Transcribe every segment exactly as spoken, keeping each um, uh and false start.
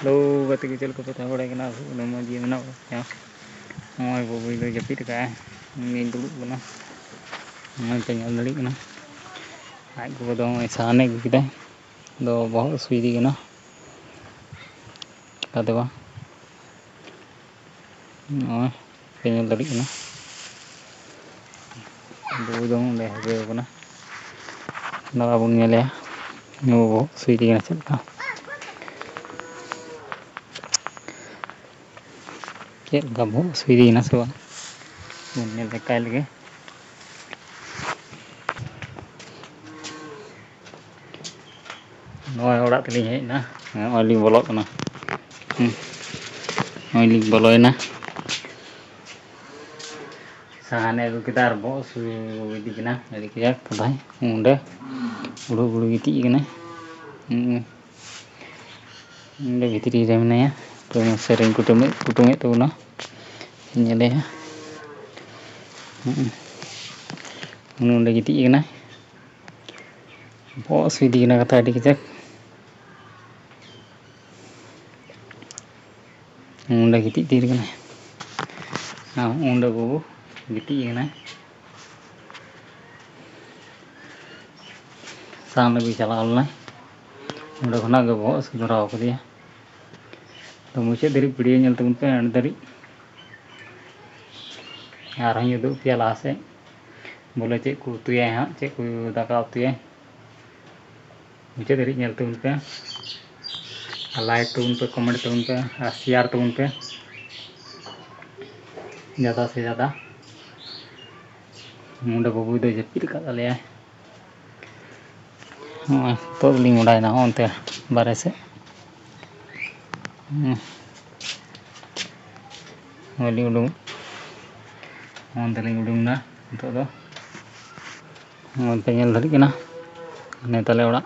Hello ᱜᱟᱛᱮ ᱠᱚ, ᱪᱮᱫ ᱞᱮᱠᱟ ᱯᱮ ᱛᱟᱦᱮᱸ ᱵᱟᱲᱟᱭ ᱠᱟᱱᱟ? ᱟᱥᱟ ᱠᱚᱨᱮ ᱢᱚᱡᱽ ᱜᱮ ᱢᱮᱱᱟᱜ ᱯᱮᱭᱟ᱾ ᱱᱚᱜᱼᱚᱭ ᱵᱟᱹᱵᱩᱭ ᱫᱚ ᱡᱟᱹᱯᱤᱫ ᱟᱠᱟᱫᱼᱟᱭ, ᱤᱧ ᱫᱩᱲᱩᱵ ᱠᱟᱱᱟ᱾ ᱱᱚᱜᱼᱚᱭ ᱯᱮ ᱧᱮᱞ ᱫᱟᱲᱮᱭᱟᱜ ᱠᱟᱱᱟ, ᱟᱡ ᱜᱚᱜᱚ ᱫᱚ ᱱᱚᱜᱼᱚᱭ ᱥᱟᱦᱟᱱᱮ ᱟᱹᱜᱩ ᱠᱮᱫᱟᱭ, ᱫᱚ ᱵᱚᱦᱚᱜ ᱦᱟᱹᱥᱩᱭᱮᱫᱮ ᱠᱟᱱᱟ᱾ ᱪᱮᱠᱟᱛᱮ ᱵᱟᱝ, ᱱᱚᱜᱼᱚᱭ ᱯᱮ ᱧᱮᱞ ᱫᱟᱲᱮᱭᱟᱜ ᱠᱟᱱᱟ, ᱵᱟᱹᱵᱩ ᱫᱚ ᱚᱸᱰᱮ ᱦᱮᱵᱮ ᱟᱠᱟᱱᱟ᱾ ᱫᱟᱬᱟ ᱵᱚᱱ ᱧᱮᱞᱮᱭᱟ, ᱱᱩᱭ ᱵᱚᱦᱚᱜ ᱦᱟᱹᱥᱩᱭᱮᱫᱮ ᱠᱟᱱᱟ ᱪᱮᱫ ᱞᱮᱠᱟ᱾ ᱪᱮᱫ ᱞᱮᱠᱟ ᱵᱚᱦᱚᱜ ᱦᱟᱹᱥᱩᱭᱮᱫᱮ ᱠᱟᱱᱟ ᱥᱮ ᱵᱟᱝ, ᱵᱚᱱ ᱧᱮᱞ ᱞᱮᱠᱟᱭ ᱞᱮᱜᱮ᱾ ᱱᱚᱜᱼᱚᱭ ᱚᱲᱟᱜ ᱛᱮᱞᱤᱧ ᱦᱮᱡ ᱮᱱᱟ, ᱱᱚᱜᱼᱚᱭ ᱞᱤᱧ ᱵᱚᱞᱚᱜ ᱠᱟᱱᱟ᱾ ᱦᱩᱸ᱾ ᱱᱚᱜᱼᱚᱭ ᱞᱤᱧ ᱵᱚᱞᱚᱭᱮᱱᱟ᱾ ᱥᱟᱦᱟᱱᱮ ᱟᱹᱜᱩ ᱠᱮᱫᱟ ᱟᱨ ᱵᱚᱦᱚᱜ ᱦᱟᱹᱥᱩ ᱤᱫᱤ ᱠᱟᱱᱟ ᱟᱹᱰᱤ ᱠᱟᱡᱟᱠ᱾ ᱛᱟᱞᱦᱮ ᱚᱸᱰᱮ ᱵᱩᱲᱦᱩ ᱵᱩᱲᱦᱩ ᱜᱤᱛᱤᱡ ᱠᱟᱱᱟᱭ᱾ ᱦᱩᱸ᱾ ᱚᱸᱰᱮ ᱵᱷᱤᱛᱨᱤ ᱨᱮ ᱢᱮᱱᱟᱭᱟ᱾ ᱛᱚ, ᱥᱮᱨᱮᱧ ᱠᱩᱴᱟᱹᱢᱮᱫ, ᱠᱩᱴᱟᱹᱢᱮᱫ ᱛᱟᱵᱚᱱᱟ᱾ ᱧᱮᱞᱮᱭᱟ᱾ ᱦᱩᱸ᱾ ᱩᱱᱤ ᱚᱸᱰᱮ ᱜᱤᱛᱤᱡ ᱠᱟᱱᱟᱭ᱾ ᱵᱚᱦᱚᱜ ᱦᱟᱹᱥᱩ ᱤᱫᱤ ᱠᱟᱱᱟ ᱠᱟᱛᱷᱟ ᱟᱹᱰᱤ ᱠᱟᱡᱟᱠ᱾ ᱚᱸᱰᱮ ᱜᱤᱛᱤᱡ ᱛᱷᱤᱨ ᱠᱟᱱᱟᱭ᱾ ᱟᱨ ᱚᱸᱰᱮ ᱵᱟᱹᱵᱩ ᱜᱤᱛᱤᱡ ᱠᱟᱱᱟᱭ᱾ ᱥᱟᱦᱟᱱ ᱟᱹᱜᱩᱭ ᱪᱟᱞᱟᱣ ᱞᱮᱱᱟᱭ᱾ ᱚᱸᱰᱮ ᱠᱷᱚᱱᱟᱜ ᱜᱮ ᱵᱚᱦᱚᱜ ᱦᱟᱹᱥᱩ ᱫᱷᱚᱨᱟᱣ ᱠᱟᱫᱮᱭᱟ᱾ ᱛᱚ, ᱢᱩᱪᱟᱹᱫ ᱫᱷᱟᱹᱨᱤᱡ video ᱧᱮᱞ ᱛᱟᱵᱚᱱ ᱯᱮ, end ᱫᱷᱟᱹᱨᱤᱡ᱾ ᱟᱨᱦᱚᱸᱧ ᱩᱫᱩᱜ ᱯᱮᱭᱟ ᱞᱟᱦᱟ ᱥᱮᱫ, ᱵᱚᱞᱮ ᱪᱮᱫ ᱠᱚ ᱩᱛᱩᱭᱟᱭ ᱦᱟᱸᱜ, ᱪᱮᱫ ᱠᱚ ᱫᱟᱠᱟ ᱩᱛᱩᱭᱟᱭ᱾ ᱢᱩᱪᱟᱹᱫ ᱫᱷᱟᱹᱨᱤᱡ ᱧᱮᱞ ᱛᱟᱵᱚᱱ ᱯᱮ, ᱟᱨ like ᱛᱟᱵᱚᱱ ᱯᱮ, comment ᱛᱟᱵᱚᱱ ᱯᱮ, ᱟᱨ share ᱛᱟᱵᱚᱱ ᱯᱮ ᱡᱟᱫᱟ ᱥᱮ ᱡᱟᱫᱟ᱾ ᱱᱚᱰᱮ ᱵᱟᱹᱵᱩ ᱫᱚᱭ ᱡᱟᱹᱯᱤᱫ ᱟᱠᱟᱫ ᱛᱟᱞᱮᱭᱟᱭ᱾ ᱱᱚᱜᱼᱚᱭ ᱱᱤᱛᱚᱜ ᱫᱚᱞᱤᱧ ᱚᱰᱟᱭᱮᱱᱟ ᱦᱚᱸᱜᱼᱚᱱᱛᱮ ᱵᱟᱨᱦᱮ ᱥᱮᱫ᱾ ᱦᱩᱸ᱾ ᱱᱚᱜᱼᱚᱭ ᱞᱤᱧ ᱩᱰᱩᱝ, ᱦᱚᱸᱜᱼᱚᱱᱛᱮ ᱞᱤᱧ ᱩᱰᱩᱝ ᱮᱱᱟ ᱱᱤᱛᱚᱜ ᱫᱚ᱾ ᱱᱚᱜᱼᱚᱭ ᱯᱮ ᱧᱮᱞ ᱫᱟᱲᱮᱭᱟᱜ ᱠᱟᱱᱟ, ᱱᱤᱭᱟᱹ ᱛᱟᱞᱮ ᱚᱲᱟᱜ᱾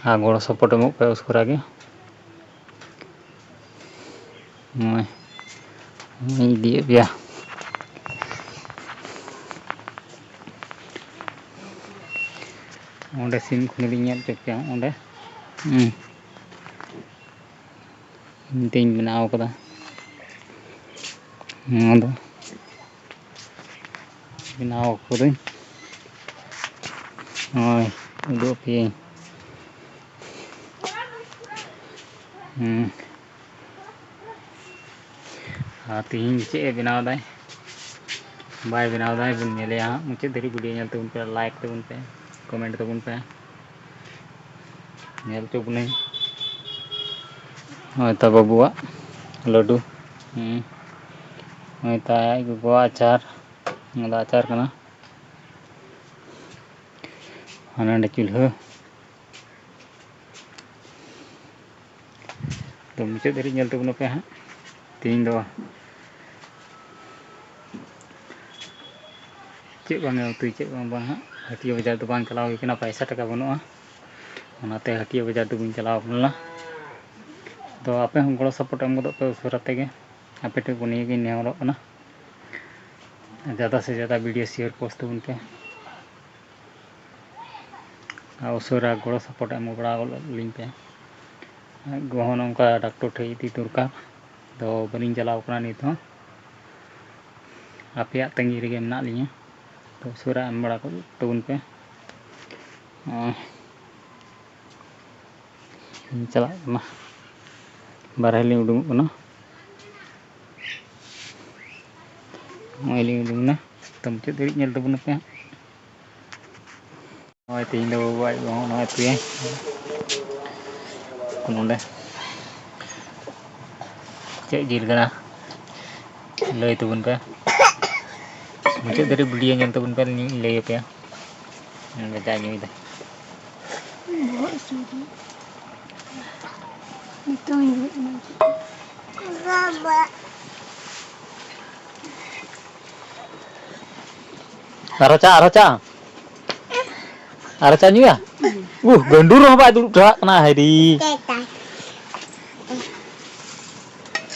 ᱟᱨ ᱜᱚᱲᱚ support ᱮᱢᱚᱜ ᱯᱮ ᱩᱥᱠᱩᱨᱟ ᱜᱮ᱾ ᱱᱚᱜᱼᱚᱭ ᱤᱧ ᱤᱫᱤᱭᱮᱫ ᱯᱮᱭᱟ᱾ ᱚᱸᱰᱮ ᱥᱤᱢ ᱠᱷᱩᱸᱫᱽᱲᱤᱧ ᱧᱮᱞ ᱦᱚᱪᱚ ᱯᱮᱭᱟ, ᱚᱸᱰᱮ᱾ ᱦᱩᱸ᱾ ᱤᱧ ᱛᱤᱧ ᱵᱮᱱᱟᱣ ᱠᱟᱫᱟ᱾ ᱱᱚᱣᱟ ᱫᱚ ᱵᱮᱱᱟᱣ ᱠᱟᱹᱫᱟᱹᱧ᱾ ᱱᱚᱜᱼᱚᱭ ᱩᱫᱩᱜ ᱟᱯᱮᱭᱟᱹᱧ᱾ ᱦᱩᱸ᱾ ᱟᱨ ᱛᱤᱦᱤᱧ ᱪᱮᱫ ᱮ ᱵᱮᱱᱟᱣ ᱫᱟᱭ, ᱵᱟᱭ ᱵᱮᱱᱟᱣ ᱫᱟᱭ, ᱵᱚᱱ ᱧᱮᱞᱮᱭᱟ ᱦᱟᱸᱜ᱾ ᱢᱩᱪᱟᱹᱫ ᱫᱷᱟᱹᱨᱤᱡ video ᱧᱮᱞ ᱛᱟᱵᱚᱱ ᱯᱮ, like ᱛᱟᱵᱚᱱ ᱯᱮ, comment ᱛᱟᱵᱚᱱ ᱯᱮ᱾ ᱧᱮᱞ ᱦᱚᱪᱚ ᱵᱚᱱᱟᱹᱧ᱾ ᱱᱚᱜᱼᱚᱭ ᱛᱟ ᱵᱟᱹᱵᱩᱣᱟᱜ ᱞᱟᱹᱰᱩ᱾ ᱦᱩᱸ᱾ ᱱᱚᱜᱼᱚᱭ ᱛᱟ ᱟᱡ ᱜᱚᱜᱚᱣᱟᱜ ᱟᱪᱟᱨ᱾ ᱱᱚᱣᱟ ᱫᱚ ᱟᱪᱟᱨ ᱠᱟᱱᱟ᱾ ᱦᱟᱱᱟ ᱱᱟᱰᱮ ᱪᱩᱞᱦᱟᱹ᱾ ᱛᱚ, ᱢᱩᱪᱟᱹᱫ ᱫᱷᱟᱹᱨᱤᱡ ᱧᱮᱞ ᱛᱟᱵᱚᱱ ᱯᱮ ᱦᱟᱸᱜ᱾ ᱛᱮᱦᱮᱧ ᱫᱚ ᱪᱮᱫ ᱵᱟᱝ ᱩᱛᱩᱭ, ᱪᱮᱫ ᱵᱟᱝ, ᱵᱟᱝ ᱦᱟᱸᱜ᱾ ᱦᱟᱹᱴᱤᱭᱟᱹ ᱵᱟᱡᱟᱨ ᱫᱚ ᱵᱟᱝ ᱪᱟᱞᱟᱣ ᱦᱩᱭ ᱠᱟᱱᱟ, ᱯᱟᱭᱥᱟ ᱴᱟᱠᱟ ᱵᱟᱹᱱᱩᱜᱼᱟ, ᱚᱱᱟᱛᱮ ᱦᱟᱹᱴᱤᱭᱟᱹ ᱵᱟᱡᱟᱨ ᱫᱚ ᱵᱟᱹᱧ ᱪᱟᱞᱟᱣ ᱠᱟᱱᱟ᱾ ᱛᱚ, ᱟᱯᱮ ᱦᱚᱸ ᱜᱚᱲᱚ support ᱮᱢ ᱜᱚᱫᱚᱜ ᱯᱮ ᱩᱥᱟᱹᱨᱟ ᱛᱮᱜᱮ᱾ ᱟᱯᱮ ᱴᱷᱮᱱ ᱠᱚ ᱱᱤᱭᱟᱹ ᱜᱤᱧ ᱱᱮᱦᱚᱨᱚᱜ ᱠᱟᱱᱟ, ᱡᱟᱫᱟ ᱥᱮ ᱡᱟᱫᱟ video share post ᱛᱟᱵᱚᱱ ᱯᱮ᱾ ᱟᱨ ᱩᱥᱟᱹᱨᱟ ᱜᱚᱲᱚ support ᱮᱢ ᱵᱟᱲᱟ ᱜᱚᱫ ᱞᱤᱧ ᱯᱮ᱾ ᱜᱚ ᱦᱚᱸ ᱱᱚᱝᱠᱟ ᱰᱟᱠᱛᱚᱨ ᱴᱷᱮᱱ ᱤᱫᱤ ᱫᱚᱨᱠᱟᱨ, ᱫᱚ ᱵᱟᱹᱞᱤᱧ ᱪᱟᱞᱟᱣ ᱠᱟᱱᱟ ᱱᱤᱛ ᱦᱚᱸ᱾ ᱟᱯᱮᱭᱟᱜ ᱛᱟᱺᱜᱤ ᱨᱮᱜᱮ ᱢᱮᱱᱟᱜ ᱞᱤᱧᱟᱹ, ᱛᱚ ᱩᱥᱟᱹᱨᱟ ᱮᱢ ᱵᱟᱲᱟ ᱜᱚᱫ ᱛᱟᱵᱚᱱ ᱯᱮ᱾ ᱱᱚᱜᱼᱚᱭ ᱞᱤᱧ ᱪᱟᱞᱟᱜ ᱠᱟᱱᱟ, ᱵᱟᱨᱦᱮ ᱞᱤᱧ ᱩᱰᱩᱝᱚᱜ ᱠᱟᱱᱟ᱾ ᱱᱚᱜᱼᱚᱭ ᱞᱤᱧ ᱩᱰᱩᱝ ᱮᱱᱟ, ᱛᱚ ᱢᱩᱪᱟᱹᱫ ᱫᱷᱟᱹᱵᱤᱡ ᱧᱮᱞ ᱛᱟᱵᱚᱱ ᱯᱮ ᱦᱟᱸᱜ᱾ ᱱᱚᱜᱼᱚᱭ ᱛᱮᱦᱮᱧ ᱫᱚ ᱵᱟᱹᱵᱩ ᱟᱡ ᱜᱚ ᱦᱚᱸ ᱱᱚᱜᱼᱚᱭ ᱛᱩᱭᱟᱭ ᱱᱚᱰᱮ᱾ ᱪᱮᱫ ᱡᱤᱞ ᱠᱟᱱᱟ? ᱞᱟᱹᱭ ᱛᱟᱵᱚᱱ ᱯᱮ᱾ ᱢᱩᱪᱟᱹᱫ ᱫᱷᱟᱹᱨᱤᱡ video ᱧᱮᱞ ᱛᱟᱵᱚᱱ ᱯᱮ, ᱞᱤᱧ ᱞᱟᱹᱭ ᱟᱯᱮᱭᱟ᱾ ᱱᱚᱰᱮ ᱪᱟ ᱧᱩᱭᱮᱫᱟ᱾ ᱵᱚᱦᱚᱜ ᱦᱟᱹᱥᱩᱭᱮᱫᱤᱧᱟ᱾ ᱱᱤᱛᱚᱝ ᱤᱧ ᱵᱮᱨᱮᱫ ᱮᱱᱟ᱾ ᱟᱨᱚ ᱪᱟ, ᱟᱨᱚ ᱪᱟ᱾ ᱟᱨᱚ ᱪᱟ ᱧᱩᱭᱟ? ᱩᱦ, ᱜᱟᱹᱰᱩ ᱨᱮᱦᱚᱸ ᱵᱟᱭ ᱫᱩᱲᱩᱵ ᱴᱷᱟᱲᱟᱜ ᱠᱟᱱᱟ, ᱦᱟᱭᱨᱤ᱾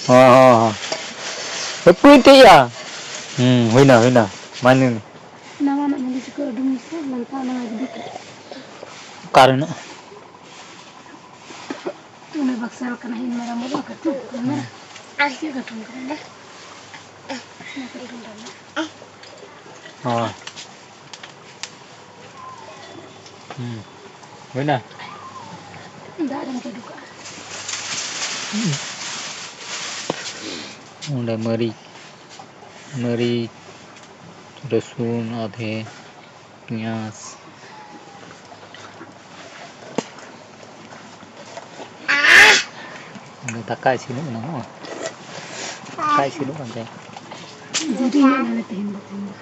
ᱦᱚᱸ, ᱦᱚᱸ, ᱦᱚᱸ᱾ ᱦᱟᱹᱯᱟᱹᱭ ᱛᱮᱭᱟ᱾ ᱦᱩᱸ, ᱦᱩᱭᱱᱟ, ᱦᱩᱭᱱᱟ᱾ ᱢᱟ ᱧᱩᱭ ᱢᱮ᱾ ᱱᱟᱣᱟᱱᱟᱜ ᱢᱟᱹᱞᱤ ᱪᱩᱠᱟᱹ ᱩᱰᱩᱝ ᱢᱮᱥᱮ, ᱱᱚᱝᱠᱟ ᱚᱱᱟ ᱜᱤᱰᱤ ᱠᱟᱜ᱾ ᱚᱠᱟᱨᱮ ᱢᱮᱱᱟᱜᱼᱟ? ᱚᱱᱟ ᱵᱟᱠ-, ᱥᱟᱞ ᱠᱟᱱᱟ ᱤᱧ ᱢᱟᱨᱟᱝ ᱵᱟᱵᱟ ᱠᱟᱹᱴᱩᱵ ᱠᱟᱱᱟ᱾ ᱪᱮᱫ ᱠᱟᱹᱴᱩᱵ ᱠᱟᱱᱟ? ᱦᱳᱭ᱾ ᱦᱩᱸ᱾ ᱦᱩᱭᱱᱟ? ᱫᱟᱜ ᱨᱮᱢ ᱪᱟᱰᱚ ᱠᱟᱜᱼᱟ᱾ ᱚᱸᱰᱮ ᱢᱟᱹᱨᱤᱪ, ᱢᱟᱹᱨᱤᱪ, ᱨᱟᱹᱥᱩᱱ ᱟᱫᱷᱮ, ᱯᱮᱸᱭᱟᱡᱽ᱾ ᱚᱸᱰᱮ ᱫᱟᱠᱟ ᱤᱥᱤᱱᱚᱜ ᱠᱟᱱᱟ, ᱱᱚᱜᱼᱚᱭ᱾ ᱫᱟᱠᱟ ᱤᱥᱤᱱᱚᱜ ᱠᱟᱱ ᱛᱟᱭᱟ᱾ ᱫᱮᱨᱤ ᱧᱚᱜ ᱱᱟᱞᱮ ᱛᱮᱦᱮᱧ ᱫᱚ, ᱛᱮᱦᱮᱧ ᱫᱚ᱾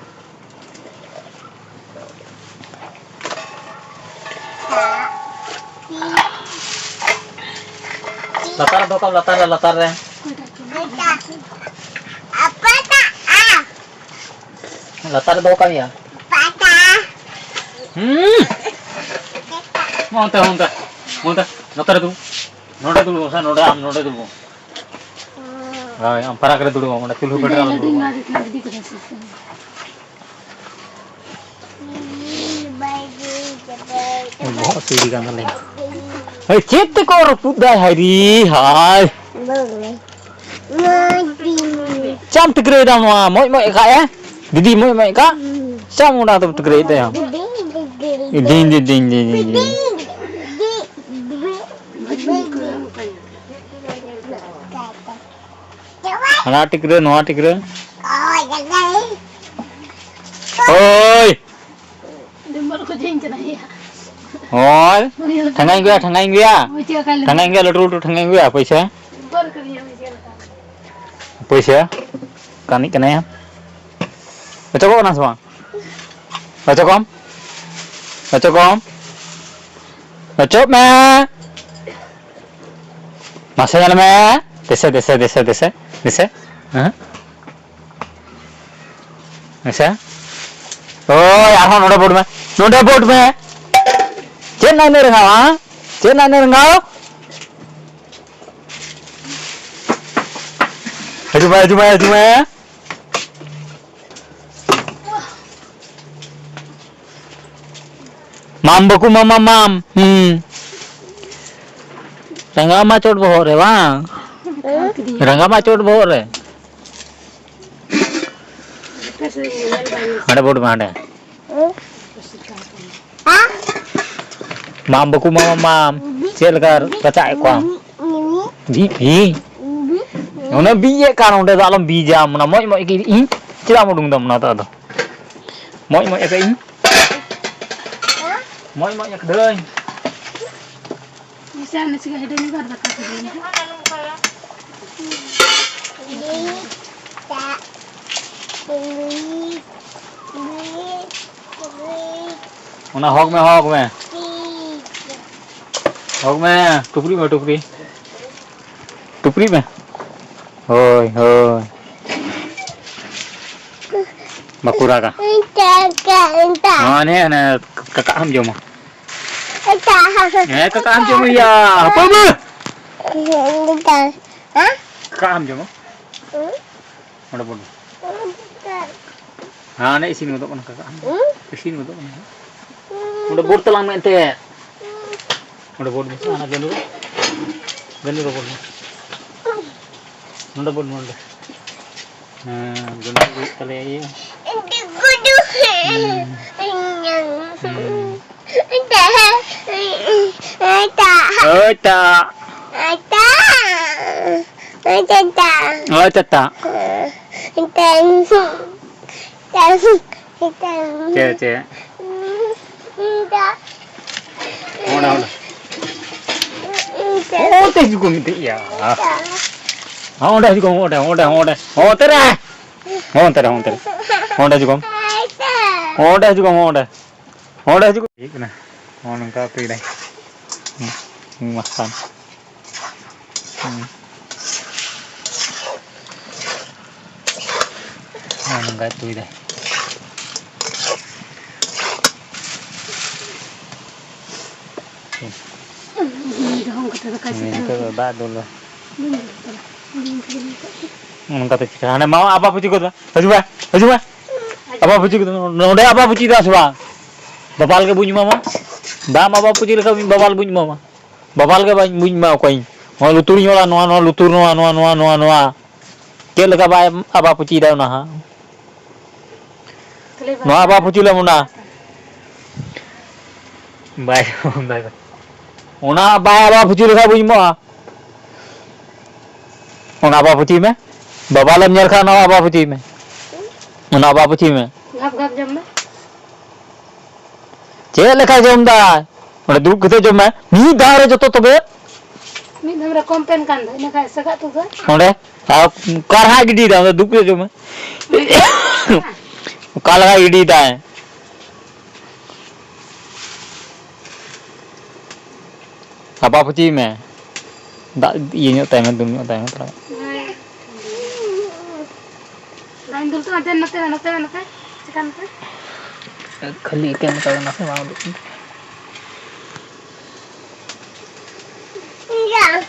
ᱞᱟᱛᱟᱨ ᱨᱮ ᱫᱚᱦᱚ ᱠᱟᱜ ᱢᱮ, ᱞᱟᱛᱟᱨ ᱨᱮ, ᱞᱟᱛᱟᱨ ᱨᱮ᱾ ᱞᱟᱛᱟᱨ ᱨᱮ ᱫᱚᱦᱚ ᱠᱟᱜ ᱢᱮᱭᱟ᱾ ᱦᱩᱸ᱾ ᱢᱟ ᱚᱱᱛᱮ, ᱚᱱᱛᱮ, ᱚᱱᱛᱮ, ᱞᱟᱛᱟᱨ ᱨᱮ ᱫᱩᱲᱩᱵ᱾ ᱱᱚᱰᱮ ᱫᱩᱲᱩᱵ ᱢᱮ, ᱱᱚᱰᱮ, ᱟᱢ ᱱᱚᱰᱮ ᱫᱩᱲᱩᱵ ᱢᱮ᱾ ᱦᱳᱭ, ᱟᱢ ᱯᱷᱟᱨᱟᱠ ᱨᱮ ᱫᱩᱲᱩᱵ ᱢᱮ, ᱚᱸᱰᱮ ᱪᱩᱞᱦᱟᱹ ᱯᱷᱮᱰ ᱨᱮ ᱟᱞᱚᱢ ᱫᱩᱲᱩᱵ ᱢᱟ᱾ ᱵᱚᱦᱚᱜ ᱥᱤᱲᱤ ᱠᱟᱱ ᱛᱟᱞᱮᱭᱟ᱾ ᱦᱮᱭ, ᱪᱮᱫ ᱛᱮᱠᱚ ᱨᱟᱹᱯᱩᱫ ᱫᱟᱭ, ᱦᱟᱭ ᱨᱮ, ᱦᱟᱭ᱾ ᱪᱟᱢ ᱴᱤᱠᱨᱟᱹᱭ ᱫᱟ ᱱᱚᱣᱟ, ᱢᱚᱡ ᱢᱚᱡ ᱠᱟᱜ ᱮ? ᱫᱤᱫᱤ ᱢᱚᱡ ᱢᱚᱡ ᱠᱟᱜ? ᱪᱟᱢ ᱚᱱᱟ ᱫᱚ ᱴᱤᱠᱨᱟᱹᱭ ᱛᱟᱭᱟ᱾ ᱫᱤᱱ, ᱫᱤᱱ, ᱫᱤᱱ, ᱫᱤᱱ, ᱫᱤᱱ, ᱫᱤᱱ᱾ ᱦᱟᱱᱟ ᱴᱤᱠᱨᱟᱹ, ᱱᱚᱣᱟ ᱴᱤᱠᱨᱟᱹ᱾ ᱳᱭ! ᱰᱩᱢᱵᱩᱨ ᱠᱚ ᱡᱷᱤᱧ ᱠᱟᱱᱟ ᱭᱟ᱾ ᱳᱭ! ᱴᱷᱮᱸᱜᱟᱧ ᱟᱹᱜᱩᱭᱟ, ᱴᱷᱮᱸᱜᱟᱧ ᱟᱹᱜᱩᱭᱟ᱾ ᱳᱭ, ᱪᱮᱫ ᱞᱮᱠᱟ ᱞᱮ- ᱴᱷᱮᱸᱜᱟᱧ ᱟᱹᱜᱩᱭᱟ, ᱞᱟᱹᱴᱩ ᱞᱟᱹᱴᱩ ᱴᱷᱮᱸᱜᱟᱧ ᱟᱹᱜᱩᱭᱟ, ᱯᱚᱭᱥᱟ᱾ ᱰᱩᱢᱵᱩᱨ ᱠᱚ ᱡᱷᱤᱧ ᱪᱮᱫ ᱞᱮᱠᱟ? ᱯᱚᱭᱥᱟ᱾ ᱠᱟᱹᱱᱤᱜ ᱠᱟᱱᱟᱭᱟ᱾ ᱚᱪᱚᱜᱚᱜ ᱠᱟᱱᱟ ᱥᱮ ᱵᱟᱝ? ᱚᱪᱚᱜᱚᱜ ᱟᱢ? ᱚᱪᱚᱜᱚᱜ ᱟᱢ? ᱚᱪᱚᱜ ᱢᱮ᱾ ᱢᱟᱥᱮ ᱧᱮᱞ ᱢᱮ᱾ ᱫᱮᱥᱮ, ᱫᱮᱥᱮ, ᱫᱮᱥᱮ, ᱫᱮᱥᱮ, ᱫᱮᱥᱮ᱾ ᱦᱮᱸ? ᱫᱮᱥᱮ᱾ ᱳᱭ, ᱟᱨᱦᱚᱸ ᱱᱚᱰᱮ ᱵᱳᱴ ᱢᱮ᱾ ᱱᱚᱰᱮ ᱵᱳᱴ ᱢᱮ᱾ ᱪᱮᱫ ᱱᱟ ᱤᱱᱟᱹ ᱨᱮᱸᱜᱟᱣ, ᱦᱮᱸ? ᱪᱮᱫ ᱱᱟ ᱤᱱᱟᱹ ᱨᱮᱸᱜᱟᱣ? ᱦᱤᱡᱩᱜ ᱢᱮ, ᱦᱤᱡᱩᱜ ᱢᱮ, ᱦᱤᱡᱩᱜ ᱢᱮ᱾ ᱢᱟᱢ ᱵᱟᱹᱠᱩ ᱢᱟᱢᱟ ᱢᱟᱢ᱾ ᱦᱩᱸ᱾ ᱨᱟᱸᱜᱟ ᱢᱟ ᱪᱚᱴ ᱵᱚᱦᱚᱜ ᱨᱮ ᱵᱟᱝ? ᱦᱮᱸ? ᱨᱟᱸᱜᱟ ᱢᱟ ᱪᱚᱴ ᱵᱚᱦᱚᱜ ᱨᱮ᱾ ᱦᱟᱸᱰᱮ ᱵᱳᱴ ᱢᱮ, ᱦᱟᱸᱰᱮ᱾ ᱢᱟᱢ ᱵᱟᱹᱠᱩ ᱢᱟᱢᱟ ᱢᱟᱢ, ᱪᱮᱫ ᱞᱮᱠᱟ ᱨᱟᱪᱟᱜ ᱮᱫ ᱠᱚᱣᱟᱢ? ᱵᱤᱡ, ᱵᱤᱡ᱾ ᱚᱱᱮ ᱵᱤᱡ ᱮᱫ ᱠᱟᱱ ᱚᱸᱰᱮ ᱫᱚ ᱟᱞᱚᱢ ᱵᱤᱡᱟ, ᱚᱱᱟ ᱢᱚᱡᱽ ᱢᱚᱡᱽ ᱜᱮ ᱤᱧ ᱪᱮᱫᱟᱜ ᱮᱢ ᱩᱰᱩᱝ ᱫᱟᱢ ᱚᱱᱟ ᱫᱚ ᱟᱫᱚ? ᱢᱚᱡᱽ ᱢᱚᱡᱽ ᱟᱠᱟᱫ ᱤᱧ᱾ ᱢᱚᱡᱽ ᱢᱚᱡᱽ ᱟᱠᱟᱫᱟᱹᱧ᱾ ᱱᱟᱥᱮ ᱱᱟᱥᱮ ᱜᱮ ᱦᱮᱰᱮᱡ ᱧᱚᱜᱚᱜ ᱟᱨ ᱫᱟᱠᱟ ᱠᱚ ᱡᱚᱢᱟ᱾ ᱚᱱᱟ ᱦᱚᱜᱽ ᱢᱮ, ᱦᱚᱜᱽ ᱢᱮ᱾ ᱦᱚᱜᱽ ᱢᱮ, ᱴᱩᱯᱨᱤ ᱢᱮ, ᱴᱩᱯᱨᱤ᱾ ᱴᱩᱯᱨᱤ ᱢᱮ᱾ ᱦᱳᱭ, ᱦᱳᱭ᱾ ᱵᱟᱠᱚ ᱨᱟᱜᱟ᱾ ᱦᱟᱱᱮ, ᱦᱟᱱᱮ ᱠᱟᱠᱟ ᱟᱢ ᱡᱚᱢᱟ᱾ ᱦᱮᱸ, ᱠᱟᱠᱟ ᱟᱢ ᱡᱚᱢ ᱜᱮᱭᱟ᱾ ᱦᱟᱯᱳᱭ ᱢᱮ᱾ ᱠᱟᱠᱟ ᱟᱢ ᱡᱚᱢᱟ᱾ ᱚᱸᱰᱮ ᱵᱚᱞ ᱢᱮ᱾ ᱦᱟᱱᱮ ᱤᱥᱤᱱ ᱜᱚᱫᱚᱜ ᱠᱟᱱᱟ ᱠᱟᱠᱟ᱾ ᱤᱥᱤᱱ ᱜᱚᱫᱚᱜ ᱠᱟᱱᱟ᱾ ᱚᱸᱰᱮ ᱵᱳᱴ ᱛᱟᱞᱟᱝ ᱢᱮ ᱮᱱᱛᱮ᱾ ᱚᱸᱰᱮ ᱵᱳᱴ ᱢᱮ ᱥᱮ, ᱦᱟᱱᱟ ᱜᱟᱹᱰᱤ ᱨᱮ᱾ ᱜᱟᱹᱰᱤ ᱨᱮ ᱵᱳᱴ ᱢᱮ᱾ ᱱᱚᱸᱰᱮ ᱵᱳᱴ ᱢᱮ, ᱱᱚᱸᱰᱮ᱾ ᱦᱮᱸ, ᱜᱟᱹᱰᱤ ᱦᱩᱭᱩᱜ ᱛᱟᱞᱮᱭᱟ ᱤᱭᱟᱹ᱾ ᱦᱩᱸ᱾ ᱦᱩᱸ᱾ ᱳᱭ ᱛᱟ᱾ ᱳᱭ ᱛᱟ᱾ ᱪᱮᱫ, ᱪᱮᱫ? ᱚᱸᱰᱮ, ᱚᱸᱰᱮ᱾ ᱚᱱᱛᱮ ᱦᱤᱡᱩᱜ ᱠᱚ ᱢᱤᱫᱴᱤᱡ ᱭᱟ᱾ ᱦᱚᱸ, ᱚᱸᱰᱮ ᱦᱤᱡᱩᱜ ᱠᱚ, ᱚᱸᱰᱮ, ᱚᱸᱰᱮ, ᱚᱸᱰᱮ᱾ ᱦᱚᱸ, ᱚᱱᱛᱮ ᱨᱮ᱾ ᱦᱚᱸ, ᱚᱱᱛᱮ ᱨᱮ, ᱦᱚᱸ, ᱚᱱᱛᱮ ᱨᱮ᱾ ᱚᱸᱰᱮ ᱦᱤᱡᱩᱜ ᱠᱚ᱾ ᱚᱸᱰᱮ ᱦᱤᱡᱩᱜ ᱠᱚ, ᱦᱚᱸ, ᱚᱸᱰᱮ᱾ ᱚᱸᱰᱮ ᱦᱤᱡᱩᱜ ᱠᱚ᱾ ᱦᱮᱡ ᱠᱟᱱᱟ᱾ ᱦᱚᱸ, ᱱᱚᱝᱠᱟ ᱩᱛᱩᱭ ᱫᱟᱭ᱾ ᱦᱩᱸ, ᱦᱩᱸ, ᱢᱟᱥᱛᱟᱱ᱾ ᱦᱩᱸ᱾ ᱦᱚᱸ, ᱱᱚᱝᱠᱟᱭ ᱩᱛᱩᱭ ᱫᱟᱭ᱾ ᱦᱩᱸ᱾ ᱱᱤᱛᱚᱜ ᱫᱚ ᱫᱟᱜ ᱫᱩᱞ ᱫᱚ᱾ ᱱᱚᱝᱠᱟᱛᱮ ᱪᱤᱠᱟᱹ? ᱦᱟᱱᱮ ᱢᱟ ᱟᱵᱟ ᱯᱩᱪᱤ ᱠᱚᱫᱚ᱾ ᱦᱤᱡᱩᱜ ᱢᱮ, ᱦᱤᱡᱩᱜ ᱢᱮ᱾ ᱟᱵᱟ ᱯᱩᱪᱤ ᱠᱚᱫᱚ᱾ ᱱᱚᱰᱮ ᱟᱵᱟ ᱯᱩᱪᱤ ᱫᱚ ᱥᱮ ᱵᱟᱝ? ᱵᱟᱵᱟᱞ ᱜᱮ ᱵᱩᱡᱽ ᱢᱟᱢᱟ᱾ ᱫᱟᱢ ᱟᱵᱟ ᱯᱩᱪᱤ ᱞᱮᱠᱟ ᱢᱤᱫ ᱵᱟᱵᱟᱞ ᱵᱩᱡᱽ ᱢᱟᱢᱟ᱾ ᱵᱟᱵᱟ ᱞᱮᱠᱟ ᱵᱟᱹᱧ ᱵᱩᱡᱽ ᱢᱟ ᱚᱠᱚᱭ᱾ ᱱᱚᱣᱟ ᱞᱩᱛᱩᱨᱤᱧ ᱚᱞᱟ, ᱱᱚᱣᱟ, ᱱᱚᱣᱟ ᱞᱩᱛᱩᱨ, ᱱᱚᱣᱟ, ᱱᱚᱣᱟ, ᱱᱚᱣᱟ, ᱱᱚᱣᱟ᱾ ᱪᱮᱫ ᱞᱮᱠᱟ ᱵᱟᱭ ᱟᱵᱟ ᱯᱩᱪᱤᱭᱮᱫᱟ ᱚᱱᱟ ᱦᱟᱸᱜ? ᱠᱷᱟᱹᱞᱤ ᱱᱚᱣᱟ ᱵᱟᱵᱟ᱾ ᱟᱵᱟ ᱯᱩᱪᱤ ᱞᱮ ᱢᱚᱱᱟ᱾ ᱵᱟᱭ, ᱵᱟᱭ, ᱵᱟᱭ᱾ ᱚᱱᱟ ᱵᱟᱭ ᱟᱵᱟ ᱯᱩᱪᱤ ᱞᱮᱠᱷᱟᱡ ᱵᱟᱹᱧ ᱮᱢᱚᱜᱼᱟ᱾ ᱚᱱᱟ ᱟᱵᱟ ᱯᱩᱪᱤ ᱢᱮ᱾ ᱵᱟᱵᱟ ᱞᱮᱢ ᱧᱮᱞ ᱠᱷᱟᱱ ᱚᱱᱟ ᱟᱵᱟ ᱯᱩᱪᱤ ᱢᱮ᱾ ᱚᱱᱟ ᱟᱵᱟ ᱯᱩᱪᱤ ᱢᱮ᱾ ᱜᱷᱟᱯ ᱜᱷᱟᱯ ᱡᱚᱢ ᱢᱮ᱾ ᱪᱮᱫ ᱞᱮᱠᱟ ᱡᱚᱢ ᱫᱟᱭ? ᱚᱸᱰᱮ ᱫᱩᱲᱩᱵ ᱠᱟᱛᱮ ᱡᱚᱢ ᱢᱮ᱾ ᱢᱤᱫ ᱫᱷᱟᱣ ᱨᱮ ᱡᱚᱛᱚ ᱛᱚᱵᱮ᱾ ᱢᱤᱫ ᱫᱷᱟᱣ ᱨᱮ ᱠᱚᱢ ᱯᱮᱱ ᱠᱟᱱ ᱫᱚ, ᱤᱱᱟᱹ ᱠᱷᱟᱱ ᱥᱟᱜᱟᱫ ᱛᱩᱫᱩᱜᱼᱟ᱾ ᱚᱸᱰᱮ? ᱟᱨ ᱚᱠᱟ ᱨᱮᱦᱟᱸᱜ ᱜᱤᱰᱤᱭᱮᱫᱟ? ᱚᱸᱰᱮ ᱫᱩᱲᱩᱵ ᱠᱟᱛᱮ ᱡᱚᱢ ᱢᱮ᱾ ᱚᱠᱟ ᱞᱮᱠᱟ ᱜᱤᱰᱤᱭᱮᱫᱟᱭ? ᱟᱵᱟ ᱯᱩᱪᱤ ᱢᱮ᱾ ᱫᱟᱜ ᱤᱭᱟᱹ ᱧᱚᱜ ᱛᱟᱭ ᱢᱮ, ᱫᱩᱞ ᱧᱚᱜ ᱛᱟᱭ ᱢᱮ ᱛᱷᱚᱲᱟ᱾ ᱫᱟᱜ ᱤᱧ ᱫᱩᱞ ᱛᱟᱢᱟ, ᱫᱮᱱ ᱱᱚᱛᱮ ᱢᱮ, ᱱᱚᱛᱮ ᱢᱮ, ᱱᱚᱛᱮ᱾ ᱪᱮᱠᱟ ᱱᱚᱛᱮ? ᱠᱷᱟᱹᱞᱤ ᱮᱠᱮᱱ ᱠᱟᱫᱟ, ᱱᱟᱥᱮ ᱵᱟᱝ ᱩᱰᱩᱠ ᱠᱟᱱᱟ᱾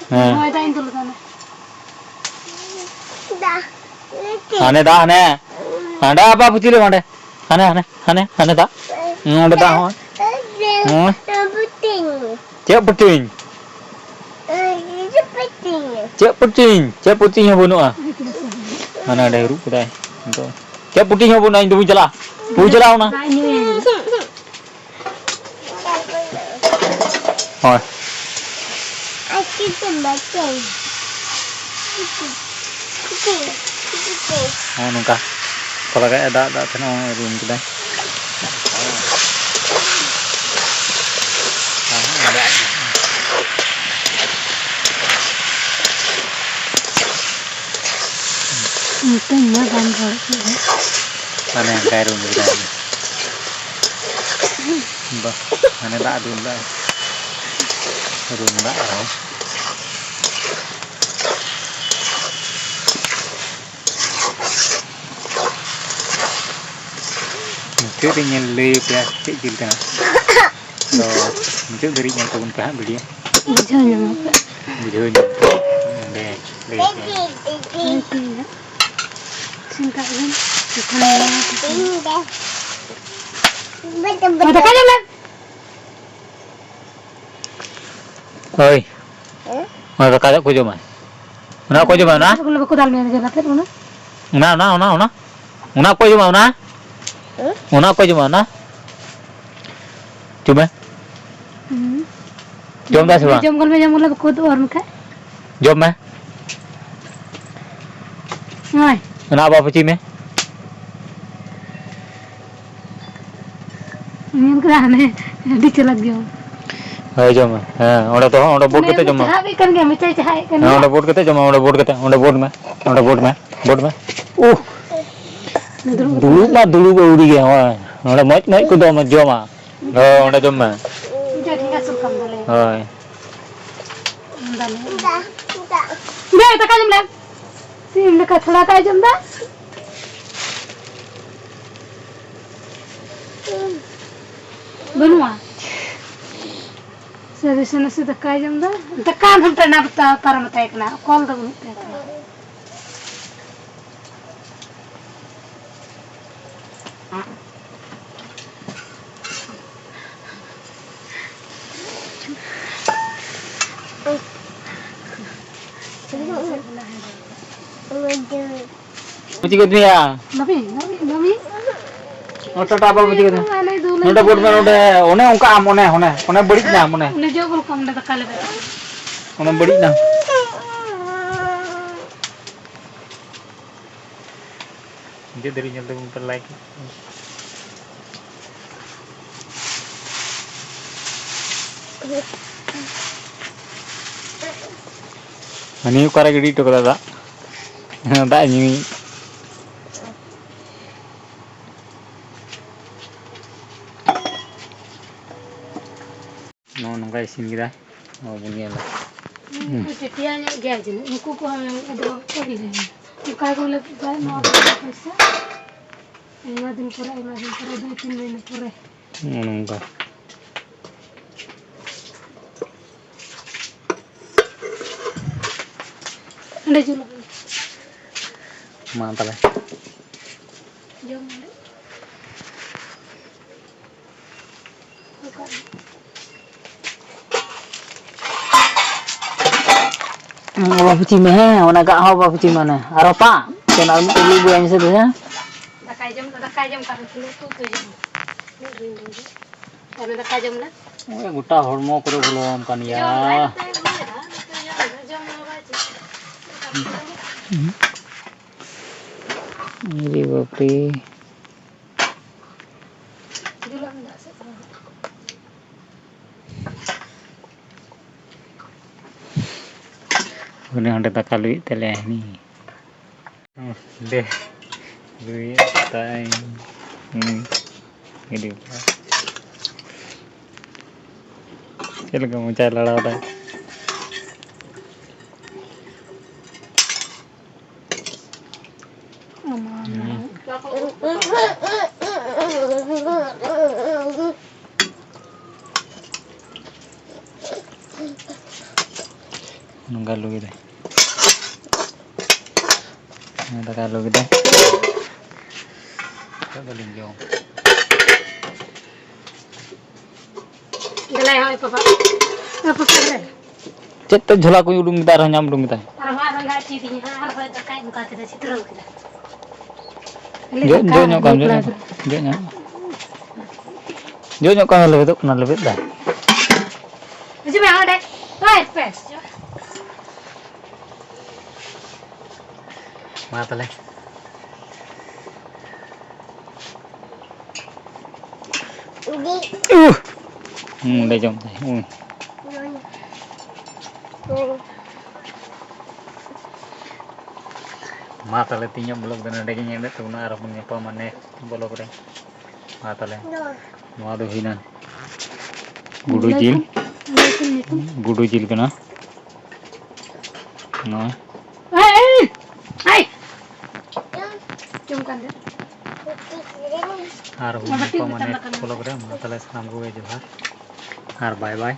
ᱦᱮᱸ᱾ ᱦᱳᱭ, ᱫᱟᱜ ᱤᱧ ᱫᱩᱞ ᱟᱠᱟᱱᱟ᱾ ᱦᱟᱱᱮ ᱫᱟᱜ, ᱦᱟᱱᱮ᱾ ᱦᱟᱸᱰᱮ ᱟᱵᱟ ᱯᱩᱪᱤ ᱞᱮ ᱚᱸᱰᱮ᱾ ᱦᱟᱱᱮ, ᱦᱟᱱᱮ, ᱦᱟᱱᱮ, ᱦᱟᱱᱮ ᱫᱟᱜ᱾ ᱦᱩᱸ, ᱚᱸᱰᱮ ᱫᱟᱜ ᱦᱚᱸ᱾ ᱦᱩᱸ᱾ ᱪᱮᱫ ᱯᱩᱴᱤᱧ? ᱪᱮᱫ ᱯᱩᱴᱤᱧ? ᱪᱮᱫ ᱯᱩᱴᱤᱧ ᱦᱚᱸ ᱵᱟᱹᱱᱩᱜᱼᱟ᱾ ᱦᱟᱱᱮ ᱚᱸᱰᱮ ᱦᱟᱹᱨᱩᱵ ᱠᱮᱫᱟᱭ᱾ ᱱᱤᱛᱚᱜ ᱪᱮᱫ ᱯᱩᱴᱤᱧ ᱦᱚᱸ ᱵᱟᱹᱱᱩᱜᱼᱟ, ᱤᱧ ᱫᱚ ᱵᱟᱹᱧ ᱪᱟᱞᱟᱜᱼᱟ᱾ ᱵᱟᱹᱧ ᱪᱟᱞᱟᱜᱼᱟ ᱚᱱᱟ᱾ ᱦᱳᱭ᱾ ᱱᱚᱜᱼᱚ ᱱᱚᱝᱠᱟ᱾ ᱛᱷᱚᱲᱟ ᱜᱟᱱ ᱮ ᱫᱟᱜ ᱫᱟᱜ ᱛᱟᱦᱮᱱᱟ, ᱱᱚᱜᱼᱚᱭ ᱨᱩᱢ ᱠᱮᱫᱟᱭ᱾ ᱱᱤᱛᱚᱝ ᱢᱟ ᱵᱟᱢ ᱨᱚᱲ ᱠᱮᱫᱟ᱾ ᱢᱟᱱᱮ ᱚᱱᱠᱟᱭ ᱨᱩᱢ ᱠᱮᱫᱟ᱾ ᱵᱟ, ᱦᱟᱱᱮ ᱫᱟᱜ ᱫᱩᱞ ᱫᱟᱭ᱾ ᱨᱩᱢ ᱫᱟᱜ ᱟᱨᱦᱚᱸ᱾ ᱢᱩᱪᱟᱹᱫ ᱨᱮ ᱧᱮᱞ ᱞᱟᱹᱭ ᱟᱯᱮᱭᱟ ᱪᱮᱫ ᱡᱤᱞ ᱠᱟᱱᱟ᱾ ᱟᱫᱚ ᱢᱩᱪᱟᱹᱫ ᱫᱷᱟᱹᱨᱤᱡ ᱧᱮᱞ ᱛᱟᱵᱚᱱ ᱯᱮ ᱦᱟᱸᱜ video᱾ ᱵᱩᱡᱷᱟᱹᱣ ᱧᱟᱢ ᱟᱯᱮ᱾ ᱵᱩᱡᱷᱟᱹᱣ ᱧᱟᱢ ᱯᱮ᱾ ᱱᱚᱰᱮ ᱞᱟᱹᱭ ᱯᱮ᱾ ᱦᱳᱭ, ᱴᱷᱤᱠ ᱜᱮᱭᱟ᱾ ᱤᱥᱤᱱ ᱠᱟᱜ ᱵᱤᱱ᱾ ᱡᱚᱠᱷᱚᱱ ᱫᱟᱠᱟ ᱡᱚᱢ ᱢᱮ᱾ ᱦᱳᱭ᱾ ᱦᱮᱸ? ᱚᱱᱟ ᱫᱟᱠᱟ ᱫᱚ ᱚᱠᱚᱭ ᱡᱚᱢᱟ? ᱚᱱᱟ ᱚᱠᱚᱭ ᱡᱚᱢᱟ ᱚᱱᱟ? ᱵᱚᱞᱮ ᱵᱟᱠᱚ ᱫᱟᱞ ᱢᱮᱭᱟ ᱡᱮᱞ ᱟᱛᱮᱫ ᱚᱱᱟ? ᱚᱱᱟ, ᱚᱱᱟ, ᱚᱱᱟ, ᱚᱱᱟ? ᱚᱱᱟ ᱚᱠᱚᱭ ᱡᱚᱢᱟ ᱚᱱᱟ? ᱦᱮᱸ? ᱚᱱᱟ ᱚᱠᱚᱭ ᱡᱚᱢᱟ ᱚᱱᱟ? ᱪᱩᱢᱮ᱾ ᱦᱩᱸ᱾ ᱡᱚᱢ ᱫᱟ ᱥᱮ ᱵᱟᱝ? ᱡᱚᱢ ᱜᱚᱞ ᱢᱮ, ᱡᱚᱢ ᱜᱚᱞ ᱢᱮ, ᱵᱟᱠᱚ ᱩᱫᱩᱜ ᱟᱨ ᱢᱮᱠᱷᱟᱡ᱾ ᱡᱚᱢ ᱢᱮ᱾ ᱱᱚᱜᱼᱚᱭ᱾ ᱚᱱᱟ ᱟᱵᱟᱨ ᱯᱟᱹᱪᱤ ᱢᱮ᱾ ᱧᱮᱞ ᱠᱮᱫᱟ ᱦᱟᱱᱮ, ᱟᱹᱰᱤ ᱪᱟᱞᱟᱠ ᱜᱮᱭᱟ᱾ ᱦᱳᱭ, ᱡᱚᱢ ᱢᱮ᱾ ᱦᱮᱸ, ᱚᱸᱰᱮ ᱫᱚᱦᱚ, ᱚᱸᱰᱮ ᱵᱳᱴ ᱚᱱᱮ ᱠᱟᱛᱮ ᱡᱚᱢ ᱢᱮ᱾ ᱪᱟᱦᱟᱵ ᱮᱫ ᱠᱟᱱ ᱜᱮᱭᱟ, ᱢᱚᱪᱟᱭ ᱪᱟᱦᱟᱭᱮᱫ ᱠᱟᱱ ᱦᱮᱸ, ᱜᱮᱭᱟ᱾ ᱚᱸᱰᱮ ᱵᱳᱴ ᱠᱟᱛᱮ ᱡᱚᱢ ᱢᱮ, ᱚᱸᱰᱮ ᱵᱳᱴ ᱠᱟᱛᱮ, ᱚᱸᱰᱮ ᱵᱳᱴ ᱢᱮ, ᱚᱸᱰᱮ ᱵᱳᱴ ᱢᱮ, ᱵᱳᱴ ᱢᱮ᱾ ᱩᱦ᱾ ᱫᱩᱲᱩᱵ ᱠᱟᱛᱮ᱾ ᱫᱩᱲᱩᱵ ᱢᱟ ᱫᱩᱲᱩᱵ ᱟᱹᱣᱲᱤ ᱜᱮ, ᱦᱳᱭ᱾ ᱚᱸᱰᱮ ᱢᱚᱡᱽ ᱢᱚᱡᱽ ᱠᱚ ᱫᱚᱢ ᱡᱚᱢᱟ᱾ ᱦᱳᱭ, ᱚᱸᱰᱮ ᱡᱚᱢ ᱢᱮ᱾ ᱤᱧ ᱴᱷᱮᱱ ᱴᱷᱮᱸᱜᱟ ᱥᱩᱨ ᱠᱟᱢ ᱛᱟᱞᱮ᱾ ᱦᱳᱭ᱾ ᱫᱟᱞᱮ᱾ ᱫᱮ, ᱫᱟᱠᱟ ᱡᱚᱢ ᱞᱮ᱾ ᱥᱤᱢ ᱞᱮᱠᱟ ᱛᱷᱚᱲᱟ ᱠᱟᱭ ᱡᱚᱢ ᱫᱟ᱾ ᱵᱟᱹᱱᱩᱜᱼᱟ᱾ ᱥᱟᱹᱨᱤ ᱥᱮ ᱱᱟᱥᱮ ᱫᱟᱠᱟᱭ ᱡᱚᱢ ᱫᱟ᱾ ᱫᱟᱠᱟ ᱦᱟᱱᱛᱮ ᱱᱟ ᱯᱟᱨᱚᱢ ᱛᱟᱭ ᱠᱟᱱᱟ, ᱠᱚᱞ ᱫᱚ ᱵᱟᱹᱱᱩᱜ ᱛᱟᱭ ᱠᱟᱱᱟ᱾ ᱪᱤᱠᱟᱹ ᱫᱩᱧᱟ? ᱵᱟᱹᱵᱤ, ᱵᱟᱹᱵᱤ, ᱵᱟᱹᱵᱤ᱾ ᱚ, ᱴᱟᱴᱟ ᱵᱟᱹᱵᱩ, ᱪᱤᱠᱟᱹ ᱫᱩᱧᱟ? ᱱᱚᱰᱮ ᱵᱳᱴ ᱢᱮ, ᱱᱚᱰᱮ᱾ ᱚᱱᱮ ᱚᱱᱠᱟ ᱟᱢ, ᱚᱱᱮ, ᱚᱱᱮ, ᱚᱱᱮ ᱵᱟᱹᱲᱤᱡ ᱱᱟ, ᱚᱱᱮ᱾ ᱚᱱᱮ ᱡᱚ ᱵᱚᱞ ᱠᱚ ᱚᱸᱰᱮ ᱫᱟᱠᱟ ᱞᱮ ᱵᱮᱨᱮᱫ᱾ ᱚᱱᱮ ᱵᱟᱹᱲᱤᱡ ᱱᱟ᱾ ᱢᱩᱪᱟᱹᱫ ᱫᱷᱟᱹᱨᱤᱡ ᱧᱮᱞ ᱛᱟᱵᱚᱱ ᱯᱮ, ᱞᱟᱭᱤᱠ᱾ ᱦᱟᱹᱱᱤ ᱚᱠᱟᱨᱮ ᱜᱤᱰᱤ ᱦᱚᱴᱚ ᱠᱟᱫᱟ ᱫᱟᱜ? ᱫᱟᱜ ᱧᱩᱭ᱾ ᱱᱚᱜᱼᱚ ᱱᱚᱝᱠᱟᱭ ᱤᱥᱤᱱ ᱠᱮᱫᱟ᱾ ᱱᱚᱣᱟ ᱵᱚᱱ ᱧᱮᱞᱟ᱾ ᱩᱱᱠᱩ ᱪᱟᱹᱴᱭᱟᱹ ᱧᱚᱜ ᱜᱮᱭᱟ ᱡᱟᱹᱱᱤᱡ᱾ ᱩᱱᱠᱩ ᱠᱚ ᱦᱟᱸᱜ ᱩᱱᱠᱩ ᱫᱚ ᱵᱟᱠᱚ ᱤᱭᱟᱹᱭᱟ᱾ ᱚᱱᱠᱟ ᱜᱮ ᱵᱚᱞᱮ ᱯᱨᱟᱭ ᱱᱚᱣᱟ ᱠᱚ ᱯᱚᱭᱥᱟ᱾ ᱟᱭᱢᱟ ᱫᱤᱱ ᱯᱚᱨᱮ, ᱟᱭᱢᱟ ᱫᱤᱱ ᱯᱚᱨᱮ, ᱫᱩᱭ ᱛᱤᱱ ᱢᱟᱹᱦᱱᱟᱹ ᱯᱚᱨᱮ᱾ ᱱᱚᱜᱼᱚ ᱱᱚᱝᱠᱟ᱾ ᱚᱸᱰᱮ ᱡᱩᱞ ᱟᱠᱟᱱᱟ᱾ ᱢᱟ ᱛᱟᱦᱞᱮ᱾ ᱡᱚᱢ ᱱᱚᱰᱮ᱾ ᱚᱠᱟ ᱨᱮ? ᱵᱟᱯᱩᱪᱤ ᱢᱮ, ᱦᱮᱸ, ᱚᱱᱟ ᱜᱟᱜ ᱦᱚᱸ ᱵᱟᱯᱩᱪᱤ ᱢᱮ, ᱚᱱᱮ᱾ ᱟᱨ ᱨᱟᱯᱟᱜ᱾ ᱪᱮᱫ ᱟᱨ ᱢᱤᱫᱴᱮᱡ ᱞᱩ ᱟᱹᱜᱩᱭᱟ ᱢᱮᱥᱮ ᱫᱩ, ᱦᱮᱸ? ᱫᱟᱠᱟᱭ ᱡᱚᱢ, ᱫᱟᱠᱟᱭ ᱡᱚᱢ ᱠᱟᱜ ᱩᱛᱩ, ᱩᱛᱩ ᱡᱚᱢ᱾ ᱢᱤᱫ ᱨᱤᱧ ᱡᱚᱢ᱾ ᱟᱨ ᱫᱟᱠᱟ ᱡᱚᱢ ᱞᱮ᱾ ᱳᱭ ᱜᱚᱴᱟ ᱦᱚᱲᱢᱚ ᱠᱚᱨᱮ ᱵᱚᱞᱚᱣᱟᱢ ᱠᱟᱱ ᱭᱟ᱾ ᱡᱚᱢ ᱞᱮ, ᱱᱚᱛᱮ ᱡᱚᱢ ᱞᱮ, ᱡᱚᱢ ᱞᱮ, ᱵᱟᱭ ᱪᱤᱠᱟᱹᱜᱼᱟ᱾ ᱟᱨᱮ ᱵᱟᱯᱨᱮ᱾ ᱫᱩᱞᱟᱜ ᱢᱮ ᱫᱟᱜ ᱥᱮᱫ ᱫᱚ᱾ ᱩᱱᱤ ᱚᱸᱰᱮ ᱫᱟᱠᱟ ᱞᱩᱭᱮᱫ ᱛᱟᱞᱮᱭᱟ ᱦᱟᱹᱱᱤ᱾ ᱫᱮ, ᱞᱩᱭᱮᱫ ᱛᱟᱭ᱾ ᱦᱩᱸ᱾ ᱟᱹᱰᱤ ᱵᱟᱵᱟ᱾ ᱪᱮᱫ ᱞᱮᱠᱟ ᱢᱚᱪᱟᱭ ᱞᱟᱲᱟᱣ ᱫᱟᱭ? ᱱᱚᱝᱠᱟ ᱞᱩ ᱠᱮᱫᱟᱭ᱾ ᱫᱟᱠᱟ ᱞᱩ ᱠᱮᱫᱟᱭ᱾ ᱱᱤᱛᱚᱜ ᱫᱚᱞᱤᱧ ᱡᱚᱢ᱾ ᱫᱮᱞᱟᱭ ᱦᱚᱸᱜᱼᱚᱭ ᱯᱟᱯᱟ᱾ ᱚ, ᱯᱟᱯᱟ ᱨᱮ᱾ ᱪᱮᱫ ᱛᱮ ᱡᱷᱚᱞᱟ ᱠᱚᱧ ᱩᱰᱩᱝ ᱠᱮᱫᱟ, ᱟᱨᱦᱚᱸ ᱧᱟᱢ ᱩᱰᱩᱝ ᱠᱮᱫᱟ᱾ ᱟᱨᱦᱚᱸ ᱟᱨᱦᱚᱸ ᱞᱟᱡ ᱪᱮᱫᱤᱧᱟ, ᱟᱨᱦᱚᱸ ᱫᱟᱠᱟᱭ ᱚᱱᱠᱟ ᱠᱮᱫᱟ, ᱪᱷᱤᱛᱨᱟᱹᱣ ᱠᱮᱫᱟ᱾ ᱠᱷᱟᱹᱞᱤ ᱡᱚ-, ᱫᱟᱠᱟ ᱡᱚ ᱧᱚᱜ ᱠᱟᱢ, ᱡᱚ ᱵᱟᱯᱞᱟ ᱧᱚᱜ ᱫᱚ᱾ ᱠᱟᱢ, ᱡᱚ ᱧᱚᱜ᱾ ᱡᱚ ᱧᱚᱜ ᱠᱟᱢ, ᱞᱮᱵᱮᱫᱚᱜ ᱠᱟᱱᱟ, ᱞᱮᱵᱮᱫ ᱫᱟᱭ᱾ ᱦᱤᱡᱩᱜ ᱢᱮ ᱚᱸᱰᱮ᱾ ᱦᱳᱭ, ᱯᱮ᱾ ᱢᱟ ᱛᱟᱦᱞᱮ᱾ ᱩᱦ! ᱦᱩᱸ, ᱚᱸᱰᱮ ᱡᱚᱢ ᱛᱟᱭ᱾ ᱦᱩᱸ᱾ ᱢᱟ ᱛᱟᱦᱞᱮ, ᱛᱮᱦᱮᱧᱟᱜ vlog ᱫᱚ ᱱᱚᱸᱰᱮ ᱜᱤᱧ ᱮᱱᱰᱮᱫ ᱛᱟᱵᱚᱱᱟ, ᱟᱨᱦᱚᱸ ᱵᱚᱱ ᱧᱟᱯᱟᱢᱟ next vlog ᱨᱮ᱾ ᱢᱟ ᱛᱟᱦᱞᱮ, ᱱᱚᱣᱟ ᱫᱚ ᱦᱩᱭᱱᱟ ᱜᱩᱰᱩ ᱡᱤᱞ᱾ ᱜᱩᱰᱩ ᱡᱤᱞ ᱠᱟᱱᱟ᱾ ᱱᱚᱜᱼᱚᱭ᱾ ᱮᱭ, ᱮᱭ, ᱮᱭ᱾ ᱡᱚᱢ ᱠᱟᱱ ᱫᱚ᱾ ᱟᱨ ᱵᱚᱱ ᱧᱟᱯᱟᱢᱟ next vlog ᱨᱮ᱾ ᱢᱟ ᱛᱟᱦᱞᱮ ᱥᱟᱱᱟᱢ ᱠᱚᱜᱮ ᱡᱚᱦᱟᱨ ᱟᱨ bye bye᱾